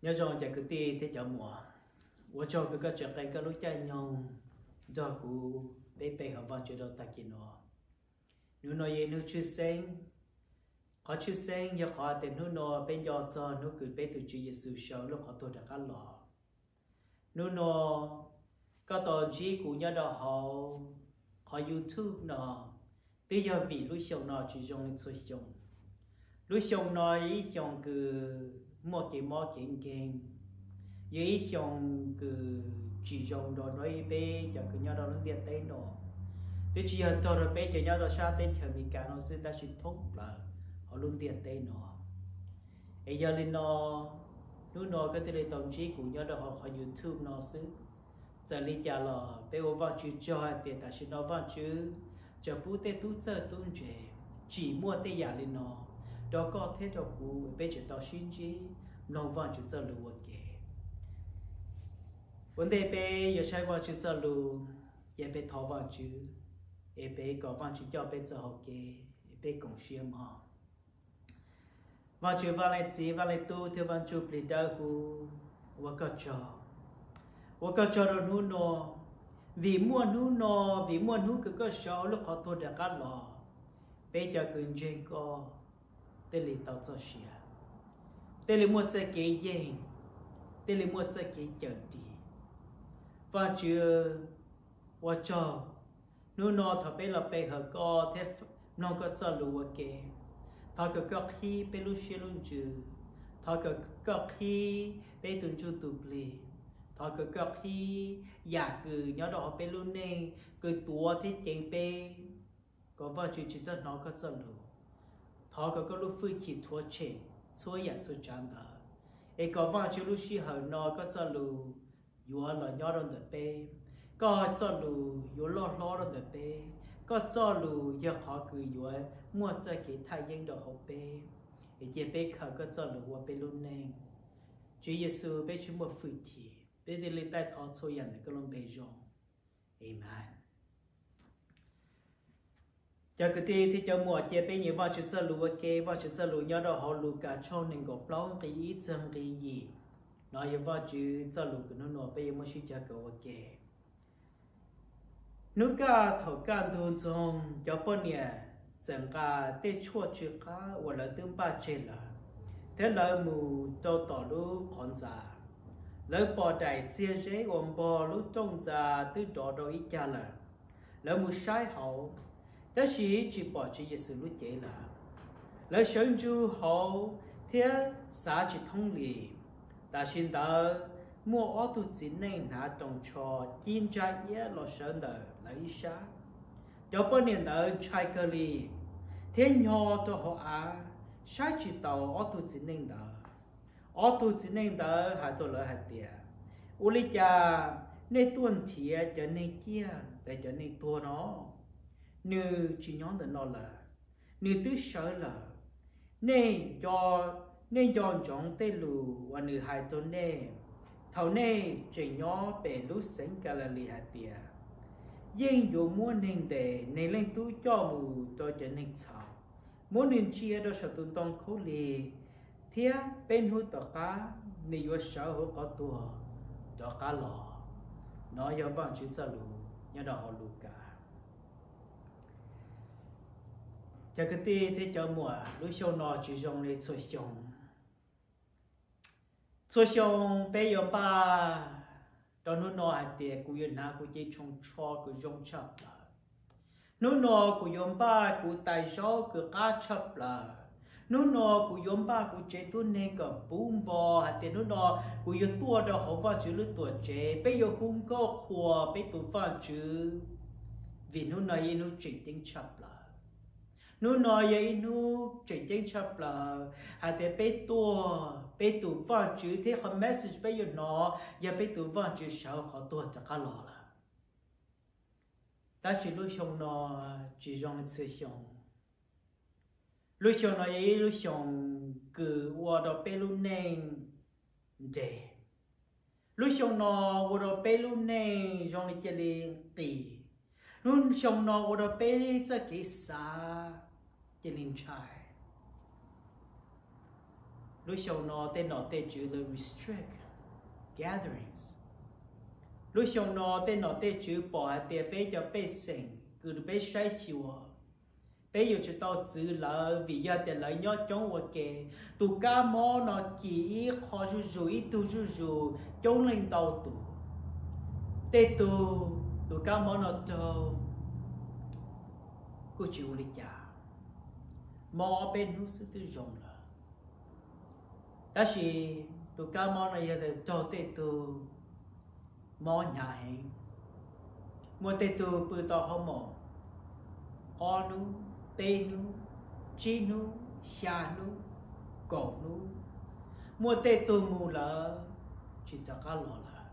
Nyob zoo cov kwv tij thiab cov muam, ua tsaug kws koj tseem qee koj lub caij nyoog nrog kuv peb pe hawm Vajtswv rau tag kis no. Hnub no yog ib hnub tshwj xeeb. Qhov tshwj xeeb yog qhov tias hnub no peb nco txog hnub kws peb tus Tswv Yexus sawv lub qhov tuag rov qab los. Hnub no koj tau ntsib kuv nyob rau hauv qhov YouTube no, twb yog vim lub xyoo no tsis zoo li txhua xyoo. Lub xyoo no yog ib xyoo kws muaj kev mob kev nkeeg, yog ib xyoo kws tsis zoo rau peb cov kws nyob rau lub ntiaj teb no. Twb tsis yog rau peb cov nyob rau sab teb chaws Amelikas no xwb, tab sis thoob plaws hauv lub ntiaj teb no. Es yog li no, hnub no koj thiaj li tau ntsib kuv nyob rau hauv qhov YouTube no xwb. Txawm li cas los peb ua Vajtswv tsaug hais tias tam sim no Vajtswv tseem pub tej tub txawj tub ntse, tsim muaj tej yam li no rau koj thiab rau kuv, peb tseem tau sib ntsib mloog Vajtswv txoj lus ua ke. Ua ntej peb yuav saib Vajtswv txoj lus, cia peb thov Vajtswv, es peb kom Vajtswv coj peb txoj hau kev, peb koom siab mog. Vajtswv Vaj Leej Txiv, Vaj Leej Tub thiab Vaj Ntsuj Plig Dawb Huv, ua koj tsaug, ua koj tsaug rau hnub no, vim muaj hnub no, vim muaj hnub kws koj sawv hauv lub qhov tuag rov qab los, peb cov kws ntseeg koj thiaj li tau txoj sia, thiaj li muaj txoj kev yeej, thiaj li muaj txoj kev cawm dim. Vajtswv, ua tsaug, hnub no thaum peb los pe hawm koj thiab mloog koj txoj lus ua ke, thov kom koj qhib peb lub siab lub ntsws, thov kom koj qhib peb tus ntsuj tus plig, thov kom koj qhib yam kws nyob rau hauv peb lub neej kws tuav thiab ceev peb, kom Vajtswv tsis txhob hnov koj txoj lus. Thov kom koj lub hwj chim rhuav tshem txhua yam txhua tsav ntawd, es kom Vajtswv lub sij hawm no koj txoj lus yuav los nyob rau ntawm peb, koj txoj lus yuav loj hlob rau ntawm peb, koj txoj lus yog qhov kws yuav muaj txoj kev thaj yeeb rau hauv peb, es cia peb khaws koj txoj lus ua peb lub neej. Tswv Yexus, peb tsis muaj hwj chim, peb thiaj li taij thov txhua yam ntawm koj lub npe zoo. Amees. Cov kwv tij thiab cov muam, cia peb nyeem Vajtswv txoj lus ua ke. Vajtswv txoj lus nyob rau hauv Lukas tshooj nees nkaum plaub nqe ib txog nqe yim. No yog Vajtswv txoj lus kws hnub no peb yuav muab sib cog kawm ua ke. Hnub kaj thaum kaj ntug ntxoog, cov poj niam txawm nqa tej tshuaj tsw qab uas lawv twb npaj tseg lawm, thiab lawv mus rau tom lub qhov ntxa. Lawv pom daim txiag zeb uas npog lub rooj ntxa twb dov rau ib cag lawm. Lawv mus saib hauv, tab sis tsis pom Tswv Yexus lub cev lawm. Lawv sawv ntsug hauv thiab xav tsis thoob li. Tam sim ntawd muaj ob tug txiv neej hnav roos tsho ci ntsa iab los sawv ntawm lawv ib sab. Cov poj niam ntawd ntshai kawg li, thiab nyo rau hauv av, saib tsis taus ob tug txiv neej ntawd. Ob tug txiv neej ntawd hais rau lawv hais tias, Ua li cas nej tuaj nrhiav cov neeg ciaj ntawm cov neeg tuag no? Nws tsis nyob ntawm no lawm, nws twb sawv lawm. Nej, nej nco ntsoov tej lus uas nws hais rau nej thaum nej tseem nyob pem lub xeev Kalilais hais tias, Yeej yuav muab neeg ntes Neeg Leej Tub coj mus rau cov neeg txhaum, muab nws ntsia rau saum tus ntoo khaub lig, thiab peb hnub tom qab nws yuav sawv hauv qhov tuag rov qab los. No yog Vajtswv txoj lus nyob rau hauv Lukas. Cov kwv tij thiab cov muam, lub xyoo no tsis zoo li txhua xyoo. Txhua xyoo peb yuav npaj rau hnub no hais tias, Kuv yuav hnav kuv cev tshoos tsho kws zoo tshaj plaws. Hnub no kuv yuav npaj kuv tais zaub kws qab tshaj plaws. Hnub no kuv yuav npaj kuv tsev tub neeg kom puv npo hais tias hnub no kuv yuav tuaj rau hauv Vajtswv lub tuam tsev, peb yuav hu nkauj qhuas peb tus Vajtswv, vim hnub no yog ib hnub tseem ceeb tshaj plaws. Hnub no yog ib hnub tseem ceeb tshaj plaws hais tias peb tuaj, peb tus Vajtswv thiab qhov message peb yuav hnov yog peb tus Vajtswv sawv qhov tuag rov qab los lawm. Tab sis lub xyoo no tsis zoo li txhua xyoo. Lub xyoo no yog ib lub xyoo kws ua rau peb lub neej nres. Lub xyoo no ua rau peb lub neej zoo li cia li nqis. Lub xyoo no ua rau peb txoj kev xav cia li ntshai. Lub xyoo no tej nom tej tswv lawv restrict gatherings. Lub xyoo no tej nom tej tswv pom hais tias peb cov pej xeem kws peb saib xyuas, peb yuav tsum tau txwv lawv vim yog tias lawv nyob coob ua ke. Tus kab mob no kis ib qho zuj zus, ib tug zuj zus, coob leej ntau tus. Tej tug tus kab mob no raug kuj tsis ua li cas, mob ob peb hnub xwb twb zoo lawm. Tab sis tus kab mob no yog raug tej tug mob hnyav heev. Muaj tej tug pw tau hauv mom ob hnub, peb hnub, tsib hnub, xya hnub, kaum hnub. Muaj tej tug mus lawm tsis rov qab los lawm.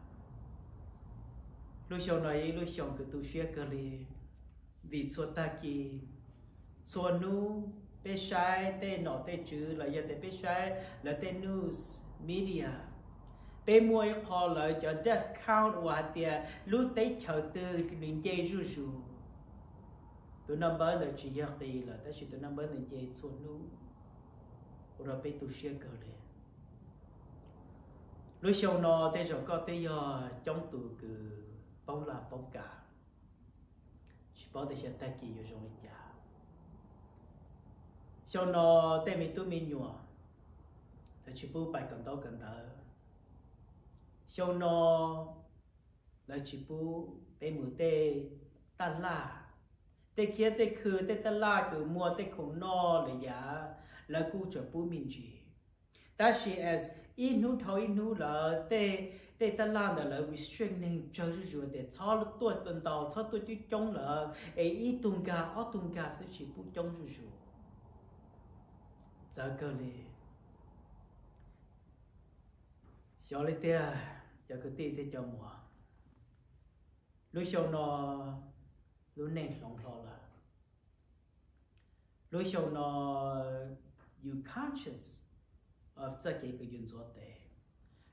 Lub xyoo no yog ib lub xyoo kws tu siab kawg li, vim txhua tag kis, txhua hnub peb saib tej nom tej tswv los yog tias peb saib lawv tej news media, peb muaj ib qho lawv cov death count uas hais tias lub teb chaws twg nws nce zuj zus. Tus naj npawb ntawd tsis yog qis lawm tab sis tus naj npawb ntawd nce txhua hnub, ua rau peb tu siab kawg li. Lub xyoo no tej zaum koj twb yog coob tus kws poob laj poob kam, tsis paub tias xyov tag kis yuav zoo li cas. Xyoo no tej me tub me nyuam lawv tsis pub pais kawm ntaub kawm ntawv. Xyoo no lawv tsis pub peb mus tej taj laj, tej kiab tej khw, tej taj laj kws muag tej khoom noj lawm yav, lawv kuj tseem pub me ntsis. Tab sis as ib hnub dhau ib hnub lawv tej, tej taj laj ntawd lawv restrict neeg tsawg zuj zus tias txhob tuaj ntau, txhob tuaj coob coob lawm, es ib tug nkag ob tug nkag xwb, tsis pub coob zuj zus. Txawv kawg li. Xyov li tiag cov kwv tij thiab cov muam, lub xyoo no lub neej hloov hlo lawm. Lub xyoo no yus conscious of txoj kev kws yus ntxuav tes.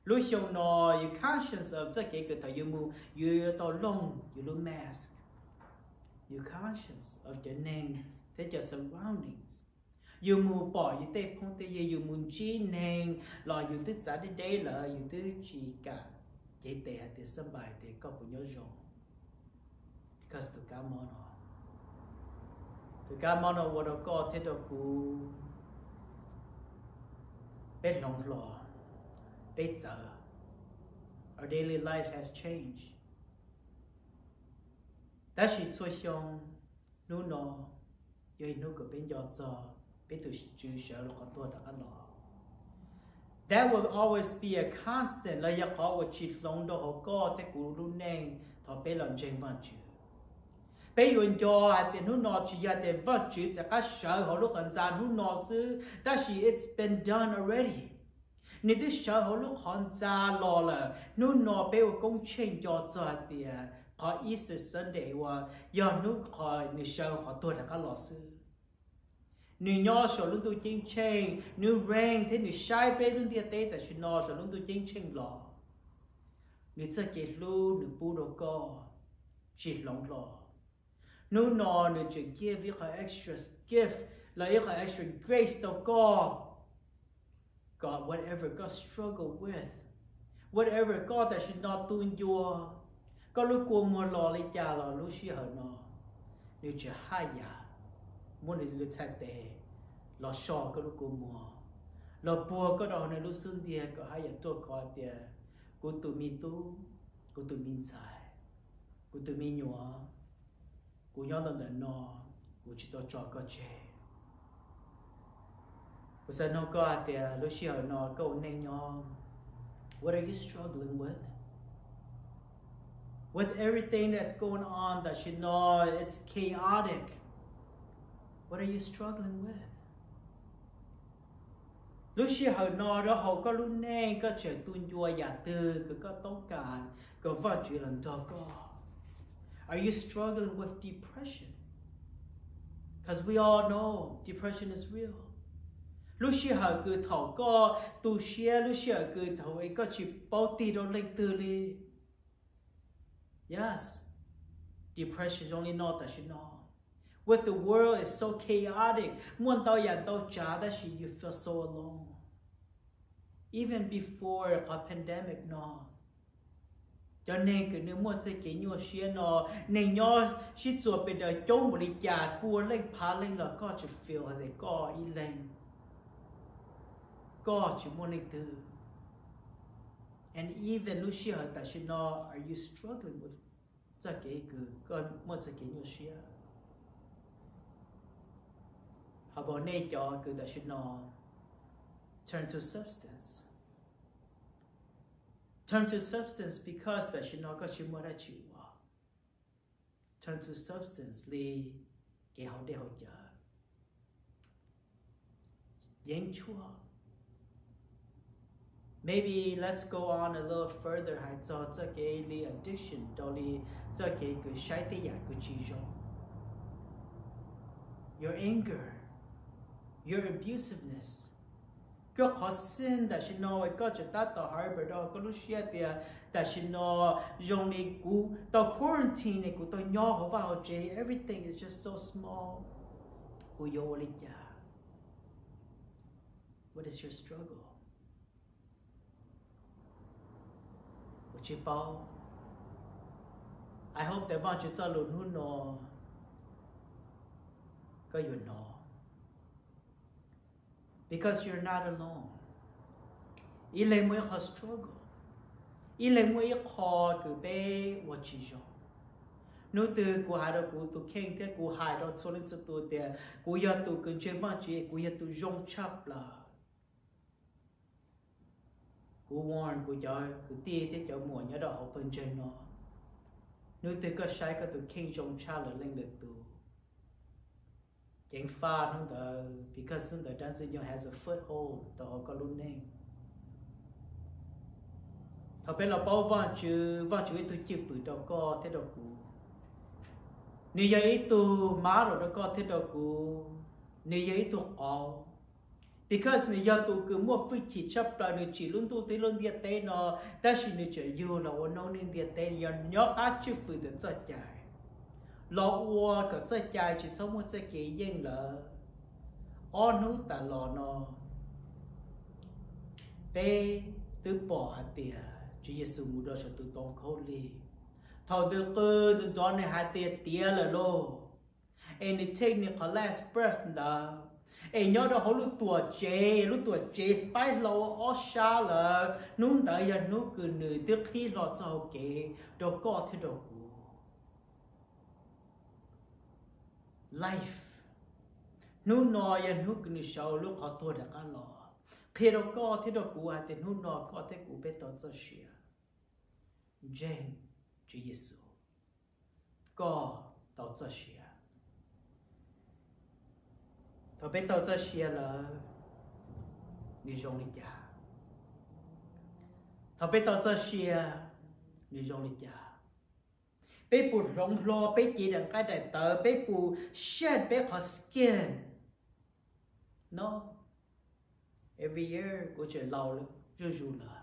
Lub xyoo no yus conscious of txoj kev kws thaum yus mus yus yuav tau looj yus lub mask. Yus conscious of cov neeg thiab cov surroundings. Yus mus pom yus tej phooj tej ywg, yus mus ntsib neeg los yus twb txav deb deb lawm, yus twb tsis kam cev tes hais tias xab npais tias koj puas nyob zoo. Because tus kab mob no, tus kab mob no ua rau koj thiab rau kuv, peb hloov hlo, peb txawv. Our daily life has changed. Tab sis txhua xyoo, hnub no yog ib hnub kws peb nco txog peb tus Tswv sawv los qhov tuag rov qab los. That will always be a constant, los yog qhov uas tsis hloov rau hauv koj thiab kuv lub neej thaum peb los ntseeg Vaajtswv. Peb yuav nco hais tias hnub no tsis yog tias Vaajtswv txawm qab sawv hauv lub qhov ntxa hnub no xwb, tab sis it's been done already. Nws twb sawv hauv lub qhov ntxa los lawm, hnub no peb ua koob tsheej nco txog hais tias qhov Easter Sunday uas yog hnub qhov nws sawv qhov tuag rov qab los xwb. Nws nyob saum lub ntuj ceeb tsheej, nws reign thiab nws saib peb lub ntiaj teb tam sim no saum lub ntuj ceeb tsheej los. Nws txoj kev hlub nws pub rau koj tsis hloov hlo. Hnub no nws tseem give ib qho extra gift los ib qho extra grace rau koj. Koj whatever koj struggle with, whatever koj tam sim no tu ncua, koj lub kua muag los li cas los lub sij hawm no nws tseem haj yam muab nws lub txhais tes los so koj lub kua muag, los puag koj rau hauv nws lub xub ntiag kom haj yam tuaj kov tias, kuv tus me tub, kuv tus me ntxhais, kuv tus me nyuam, kuv nyob ntawm no, kuv tsis tau tso koj tseg. Kuv xav nug koj hais tias lub sij hawm no koj ua neej nyob, what are you struggling with? With everything that's going on tam sim no, it's chaotic. What are you struggling with? Lub sij hawm no rau hauv koj lub neej koj tseem tu ncua yam twg kws koj toob kas kom Vaajtswv los nrog koj? Are you struggling with depression? Because we all know depression is real. Lub sij hawm kws thaum koj tu siab, lub sij hawm kws thaum koj tsis paub tig rau leej twg li. Yes, depression zoo li no tam sim no. With the world is so chaotic, muaj ntau yam ntau tsav tab sis you feel so alone. Even before qhov pandemic no, cov neeg kws nws muaj txoj kev nyuaj siab no, neeg nyob sib txuas pes daws coob npaum li cas, pua leej phav leej los koj tsis feel hais tias koj ib leeg, koj tsis muaj leej twg. And even lub sij hawm tam sim no, are you struggling with txoj kev kws koj muaj txoj kev nyuaj siab? Ho puas nej cov kws tam sim no turn to substance? Turn to substance because tam sim no koj tsis muaj dab tsi ua. Turn to substance li kev haus dej haus cawv, yeeb tshuaj. Maybe let's go on a little further hais txog txoj kev li addiction, rau li txoj kev kws saib tej yam kws tsis zoo. Your anger, your abusiveness. Koj qhov xij tam sim no koj tseem tab tom harbor rau koj lub siab tias tam sim no zoo li kuv tau quarantine ne, kuv tau nyob hauv vaj hauv tsev, everything is just so small, kuv yuav ua li cas? What is your struggle? Kuv tsis paub. I hope tias Vajtswv txoj lus hnub no koj yuav hnov, because you're not alone. Ib leeg muaj ib qho struggle, ib leeg muaj ib qho kws peb ua tsis zoo. Hnub twg kuv hais rau kuv tus kheej thiab kuv hais rau txhua leej txhua tus tias kuv yog tus kws ntseeg Vajtswv, kuv yog tus zoo tshaj plaws. Kuv warn kuv cov kwv tij thiab cov muam nyob rau hauv pawg ntseeg no, hnub twg koj saib koj tus kheej zoo tshaj lwm leej lwm tus, ceev faj hnub ntawd, because hnub ntawd dab ntxwg nyoog has a foothold rau hauv koj lub neej. Thaum peb los paub Vajtswv, Vajtswv ib tug cwj pwm rau koj thiab rau kuv. Nws yog ib tug model rau koj thiab rau kuv. Nws yog ib tug qauv, because nws yog tus kws muaj hwj chim tshaj plaws, nws tsim lub ntuj thiab lub ntiaj teb no, tab sis nws tseem yug los ua noob neej ntiaj teb, yog nyob qab tswj hwm ntawm txoj cai los ua kom txoj cai tsis txhob muaj txoj kev yeej lawm. Ob hnub tas los no peb twb pom hais tias Tswv Yexus mus rau saum tus ntoo khaub lig. Thaum ntws qw tus ntxov nws hais tias tiav lawm lauj, es nws take nws qhov last breath ntawd, es nyob rau hauv lub tuam tsev, lub tuam tsev faib hlo ua ob sab lawm. Hnub ntawd yog hnub kws nws twb qhib hlo txoj hau kev rau koj thiab rau kuv. Life. Hnub no yog hnub kws nws sawv lub qhov tuag rov qab los, qhia rau koj thiab rau kuv hais tias hnub no koj thiab kuv peb tau txoj sia. Ntseeg Tswv Yexus, koj tau txoj sia. Thaum peb tau txoj sia lawm, nws zoo li cas? Thaum peb tau txoj sia, nws zoo li cas? Peb puas hloov hlo peb cev daim nqaij daim tawv? Peb puas shed peb qhov skin? No. Every year kuv tseem laus zuj zus lawm.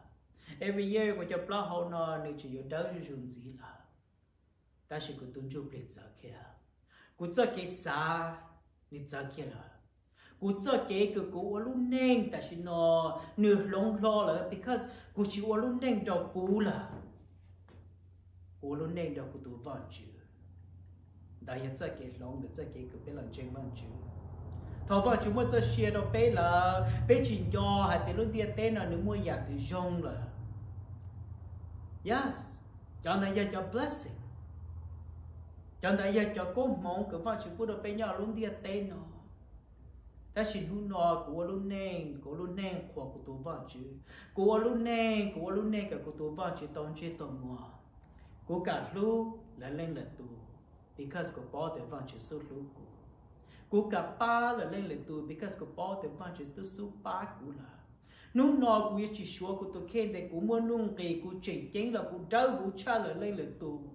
Every year kuv cov plaub hau no nws tseem yuav dawb zuj zus ntxiv lawm. Tab sis kuv tus ntsuj plig txawv kiag, kuv txoj kev xav nws txawv kiag lawm. Kuv txoj kev kws kuv ua lub neej tam sim no nws hloov hlo lawm, because kuv tsis ua lub neej rau kuv lawm, kuv ua lub neej rau kuv tus Vajtswv. Ntawd yog txoj kev hloov ntawm txoj kev kws peb los ntseeg Vajtswv. Thaum Vajtswv muab txoj sia rau peb lawm, peb tsis nco hais tias lub ntiaj teb no nws muaj yam twg zoo lawm. Yes, cov ntawd yog cov blessing, cov ntawd yog cov koob hmoov kws Vajtswv pub rau peb nyob lub ntiaj teb no. Tab sis hnub no kuv ua lub neej, kuv ua lub neej qhuas kuv tus Vajtswv. Kuv ua lub neej, kuv ua lub neej kom kuv tus Vajtswv tau ntsej tau muag. Kuv kam hlub lawv leej lawm tus, because kuv paub tias Vajtswv xub hlub kuv. Kuv kam pab lawv leej lawm tus, because kuv paub tias Vajtswv twb xub pab kuv lawm. Hnub no kuv yuav tsis suav kuv tus kheej tias kuv muaj nuj nqis, kuv tseem ceeb los kuv dawb huv tshaj lawv leej lawm tus.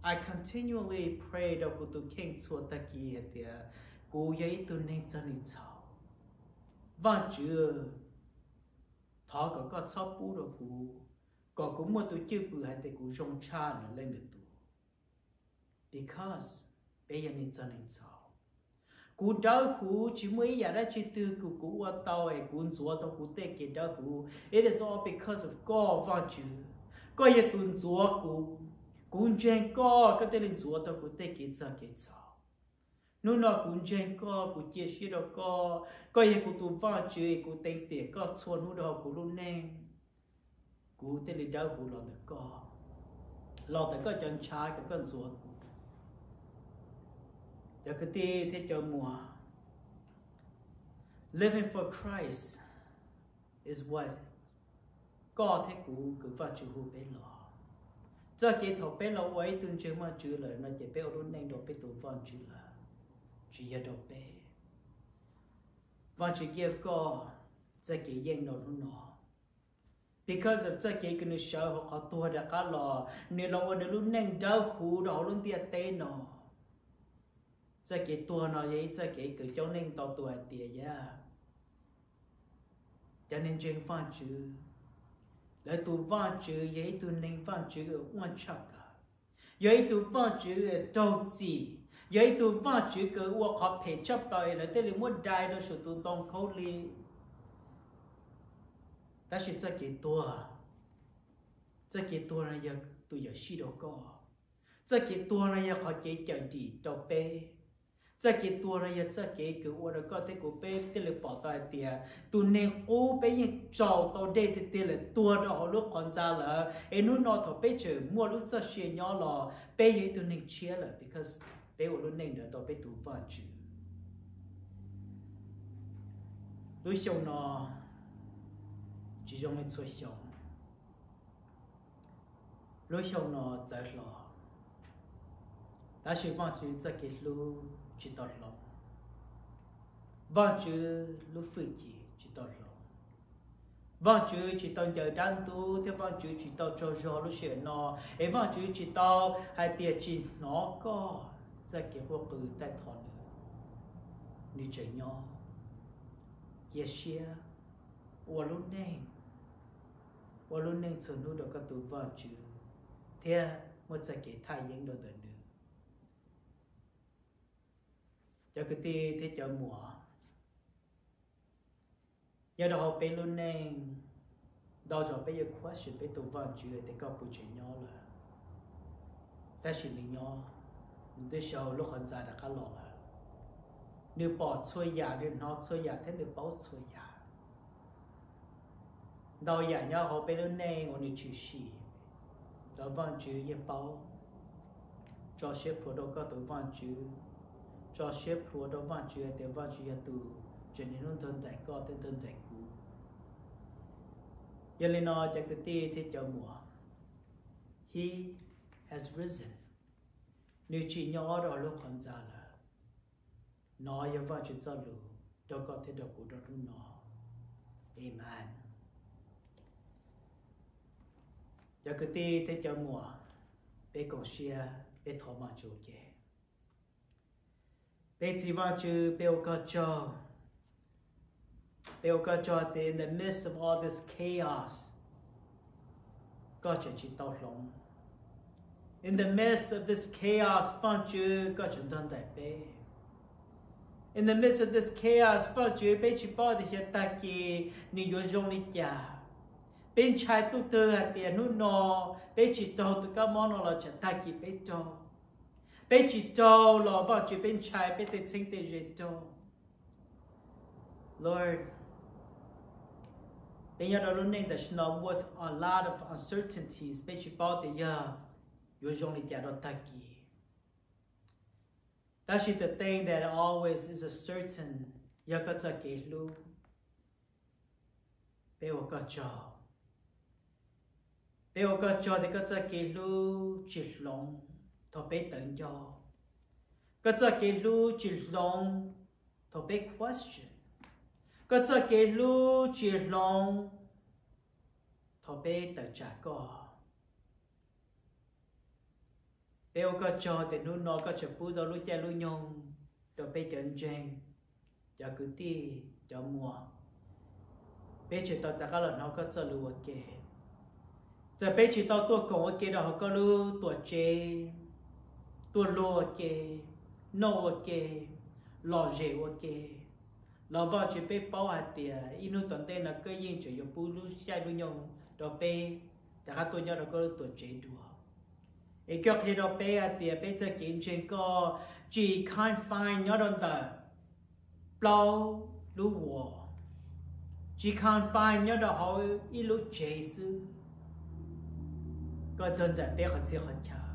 I continually pray rau kuv tus kheej txhua tag kis hais tias kuv yog ib tug neeg txom nyem txhaum. Vajtswv, thov kom koj txhob pub rau kuv, kom kuv muaj tus cwj pwm hais tias kuv zoo tshaj lawv leej lwm tus. Because peb yog neeg txom nyem txhaum, Kuv dawb huv, tsis muaj ib yam dab tsi twg kuv ua tau es kuv ntxuav tau kuv tej kev dawb huv. It is all because of God, Vajtswv. Koj yog tus ntxuav kuv. Kuv ntseeg koj, koj thiaj li ntxuav tau kuv tej kev txog kev txhaum. Hnub no kuv ntseeg koj, kuv cia siab rau koj. Koj yog kuv tus Vajtswv, kuv teev tiam koj txhua hnub rau hauv kuv lub neej. Kuv thiaj li dawb huv los ntawm koj, los ntawm koj cov ntshav kom koj ntxuav kuv. Cov kwv tij thiab cov muam, living for Christ is what koj thiab kuv, kws Vajtswv hu peb los. Txoj kev thaum peb los ua ib tug ntseeg Vajtswv lawm no ces peb ua lub neej rau peb tus Vajtswv lawm, tsis yog rau peb. Vajtswv give koj txoj kev yeej rau hnub no. Because of txoj kev kws nws sawv hauv qhov tuag rov qab los, nws los ua nws lub neej dawb huv rau hauv lub ntiaj teb no. Txoj kev tuag no yog ib txoj kev kws coob leej ntau tus hais tias yog cov neeg ntseeg Vajtswv, lawv tus Vajtswv yog ib tug neeg Vajtswv uas muaj tshaj plaws, yog ib tug Vajtswv uas raug txim, yog ib tug Vajtswv kws ua qhov phem tshaj plaws es lawv thiaj li muab dai rau saum tus ntoo khaub lig. Tab sis txoj kev tuag, txoj kev tuag no yog tus yawm sij rau koj. Txoj kev tuag no yog qhov kev cawm dim rau peb. Txoj kev tuag no yog txoj kev kws ua rau koj thiab kuv peb thiaj li pom tau hais tias tus neeg qub peb yeej tsaus tau dej tiag tiag lawm, tuag rau hauv lub qhov ntxa lawm, es hnub no thaum peb tseem muaj lub txoj sia nyob los peb yog ib tug neeg tshiab lawm, because peb ua lub neej ntawd rau peb tus Vajtswv. Lub xyoo no tsis zoo li txhua xyoo. Lub xyoo no txawv hlo, tab sis Vajtswv txoj kev hlub tsis tau hloov, Vajtswv lub hwj chim tsis tau hloov. Vajtswv tsis tau ncaws dab ntub thiab Vajtswv tsis tau tsaug zog lub sij hawm no, es Vajtswv tsis tau hais tias tsis hnov koj txoj kev quaj qw taij thov nws. Nws tseem nyob, cia siab ua lub neej, ua lub neej txhua hnub rau koj tus Vajtswv thiab muaj txoj kev thaj yeeb rau ntawm nws. Cov kwv tij thiab cov muam, nyob rau hauv peb lub neej, ntau zaus peb yuav question peb tus Vajtswv tias koj puas tseem nyob lawm. Tab sis nws nyob, nws twb sawv hauv lub qhov ntxa rov qab los lawm. Nws pom txhua yam, nws hnov txhua yam thiab nws paub txhua yam. Ntau yam nyob hauv peb lub neej uas nws tshwm sim los Vajtswv yeej paub. Tso siab plhuav rau koj tus Vajtswv, tso siab plhuav rau Vajtswv hais tias Vajtswv yog tus tseem niaj hnub nrog nraim koj thiab nrog nraim kuv. Yog li no cov kwv tij thiab cov muam, He has risen. Nws tsim nyog rau lub qhov ntxa lawm. Nov yog Vajtswv txoj lus rau koj thiab rau kuv rau hnub no. Amen. Cov kwv tij thiab cov muam, peb koom siab peb thov Vajtswv ua ke. Peb txiv Vajtswv, peb ua koj tsaug. Peb ua koj tsaug tias in the midst of all this chaos, koj tseem tsis tau hloov. In the midst of this chaos, Vajtswv koj tseem nrog nraim peb. In the midst of this chaos, Vajtswv peb tsis paub tias xyov tag kis nws yuav zoo li cas. Peb ntshai tus twg hais tias hnub no peb tsis raug tus kab mob no los tsam tag kis peb raug. Peb tsis raug los Vajtswv peb ntshai peb tej txheeb tej ze raug. Lord, peb nyob rau lub neej tam sim no with a lot of uncertainties, peb tsis paub tias yog yuav zoo li cas rau tag kis. Tab sis the thing that always is a certain yog koj txoj kev hlub. Peb ua koj tsaug. Peb ua koj tsaug tias koj txoj kev hlub tsis hloov thaum peb tawv ncauj. Koj txoj kev hlub tsis hloov thaum peb question. Koj txoj kev hlub tsis hloov thaum peb tawm tsam koj. Peb ua koj tsaug tias hnub no koj tseem pub tau lub caij lub nyoog rau peb cov ntseeg, cov kwv tij, cov muam, peb tseem tau rov qab los hnov koj txoj lus ua ke. Txawm peb tsis tau tuaj koom ua ke rau hauv koj lub tuam tsev, tuaj luag ua ke, noj ua ke, lom zem ua ke, los Vajtswv peb paub hais tias ib hnub tom ntej no koj yeej tseem yuav pub lub caij lub nyoog rau peb rov qab tuaj nyob rau koj lub tuam tsev dua. Es koj qhia rau peb hais tias peb txoj kev ntseeg koj tsis confine nyob rau ntawm plaub lub wall, tsis confine nyob rau hauv ib lub tsev xwb. Koj nrog nraim peb qhov txhia qhov chaw.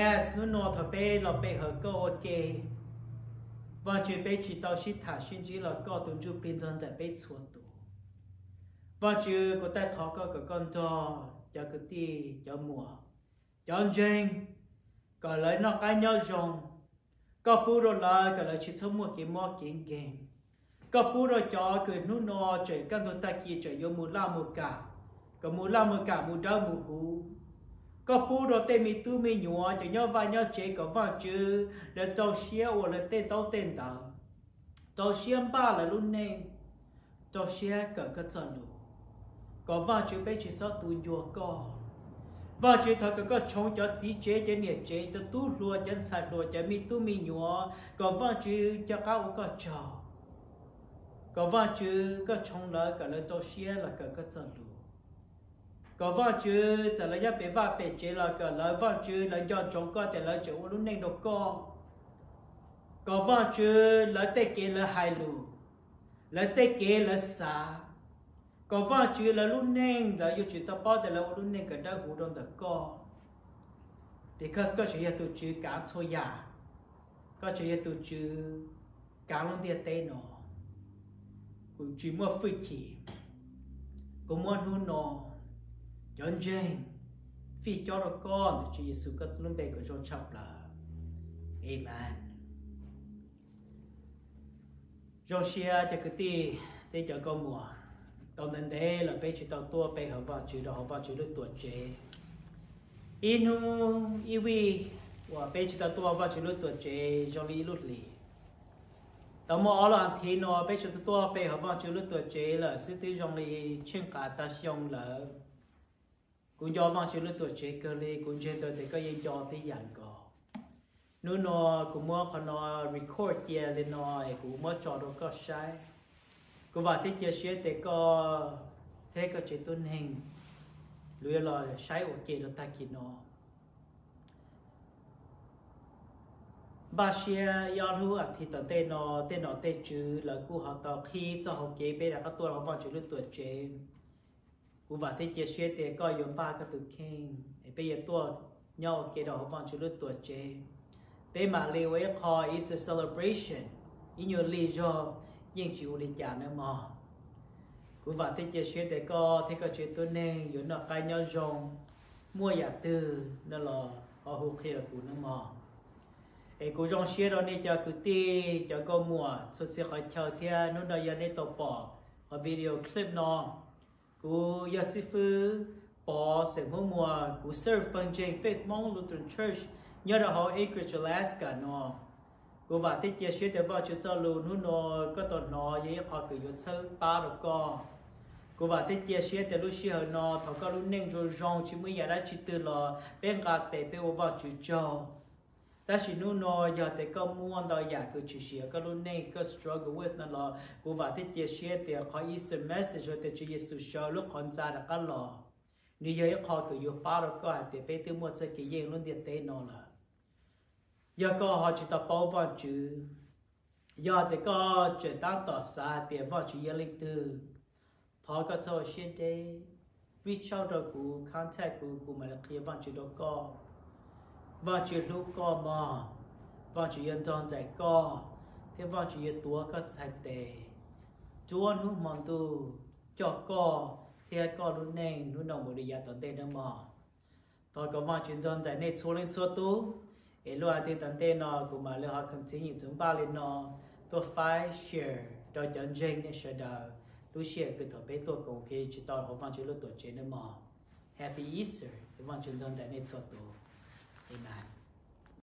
As hnub no thaum peb los pe hawm koj ua ke, Vajtswv, peb tsis tau sib tham sib ntsib los koj tus Ntsuj Plig nrog nraim peb txhua tus. Vajtswv, kuv taij thov koj kom koj nrog cov kwv tij cov muam, cov ntseeg, kom lawv noj qab nyob zoo. Koj pub rau lawv kom lawv tsis txhob muaj kev mob kev nkeeg. Koj pub rau cov kws hnub no tseem kaj ntug tag kis tseem yuav mus laj mus kam, kom mus laj mus kam mus dawb mus huv. Koj pub rau tej me tub me nyuam cov nyob vaj nyob tsev kom Vajtswv lawv rau siab ua lawv tej ntaub tej ntawv, rau siab npaj lawv lub neej, rau siab kawm koj txoj lus, kom Vajtswv peb tsis txhob tu ncua koj. Vajtswv, thov kom koj tshoov cov txiv tsev, cov niam tsev, cov tub hluas, cov ntxhais hluas, cov me tub me nyuam, kom Vajtswv coj qab ua koj tsaug. Kom Vajtswv koj tshoov lawv kom lawv rau siab los kawm koj txoj lus. Kom Vajtswv txawm lawv nyob pem vaj pem tsev los kom lawv, Vajtswv, lawv nco ntsoov koj tias lawv tseem ua lub neej rau koj. Kom Vajtswv lawv tej kev lawv hais lus, lawv tej kev lawv xav, kom Vajtswv lawv lub neej lawv yuav tsum tau paub tias lawv ua lub neej kom dawb huv rau ntawm koj. Because koj tseem yog tus Tswv kav txhua yam, koj tseem yog tus Tswv kav lub ntiaj teb no. Kuv tsis muaj fwj chim, kuv muab hnub no cov ntseeg fij cob rau koj ntawm Tswv Yexus koj lub npe kom zoo tshaj plaws. Amen. Zoo siab cov kwv tij thiab cov nkauj muam, tau ntev ntev lawm peb tsis tau tuaj pe hawm Vajtswv rau hauv Vajtswv lub tuam tsev. Ib hnub ib vij uas peb tsis tau tuaj Vajtswv lub tuam tsev zoo li ib lub hlis. Tau muaj ob lub as thiv no peb tsis tau tuaj pe hauv Vajtswv lub tuam tsev lawm xwb twb zoo li tsheej qas tag xyoo lawm. Kuv nco Vajtswv lub tuam tsev kawg li, kuv ntseeg tau tias koj yeej nco tib yam nkaus. Hnub no kuv muab qhov no record cia li no es kuv muab tso rau koj saib. Kuv vam thiab cia siab tias koj thiab koj tsev tuab neeg lawv yuav los saib ua ke rau tag kis no. Npaj siab ib ob lub as thiv tom ntej no, tej nom tej tswv lawv kuj ho tau qhib txoj hau kev peb rov qab tuaj hauv Vajtswv lub tuam tsev. Kuv vam thiab cia siab tias koj yuav npaj koj tus kheej es peb yuav tuaj nyob ua ke rau hauv Vajtswv lub tuam tsev. Peb mam li ua ib qho Easter celebration, ib nyuag lig zog yeej tsis ua li cas nawb mog. Kuv vam thiab cia siab tias koj thiab koj tsev tuab neeg yuav noj qab nyob zoo, muaj yam twg no los ho hu qhia rau kuv nawb mog. Es kuv zoo siab rau nej cov kwv tij, cov nkauj muam txhua txhia qhov chaw thiab hnub no yog nej tau pom qhov video clip no. Kuv yog xib fwb Pov xeem Hmoob Muas, kuv serve pawg ntseeg Faith Hmong Lutheran Church nyob rau hauv Anchorage, Alaska no. Kuv vam thiab cia siab tias Vajtswv txoj lus hnub no koj tau hnov yog ib qho kws yuav txhawb pab rau koj. Kuv vam thiab cia siab tias lub sij hawm no thaum koj lub neej zoo zoo tsis muaj ib yam dab tsi twg los peb nqa tes peb ua Vajtswv tsaug. Tab sis hnub no yog tias koj muaj ntau yam kws tshwm sim koj lub neej koj struggle with no los kuv vam thiab cia siab tias qhov Easter message hais tias Tswv Yexus sawv lub qhov ntxa rov qab los, nws yog ib qho kws yuav pab rau koj hais tias peb twb muaj txoj kev yeej lub ntiaj teb no lawm. Yog koj ho tsis tau paub Vajtswv, yog tias koj tseem tab tom xav hais tias Vajtswv yog leej twg, thov koj txhob ua siab deb, reach out rau kuv, contact kuv, kuv mam li qhia Vajtswv rau koj. Vajtswv hlub koj mog, Vajtswv yuav nrog nraim koj, thiab Vajtswv yuav tuav koj txhais tes nruab hnub hmo ntuj, coj koj thiab koj lub neej hnub no mus li yav tom ntej nawb mog. Thov kom Vajtswv nrog nraim nej txhua leej txhua tus, es lub as thiv tom ntej no kuv mam li ho continue txuas npaj li no, tuaj faib share rau cov ntseeg nej sawv daws lub sij hawm kws thaum peb tuaj koom kev tsis tau hauv Vajtswv lub tuam tsev nawb mog. Happy Easter, Vajtswv nrog nraim nej txhua tus. Amen.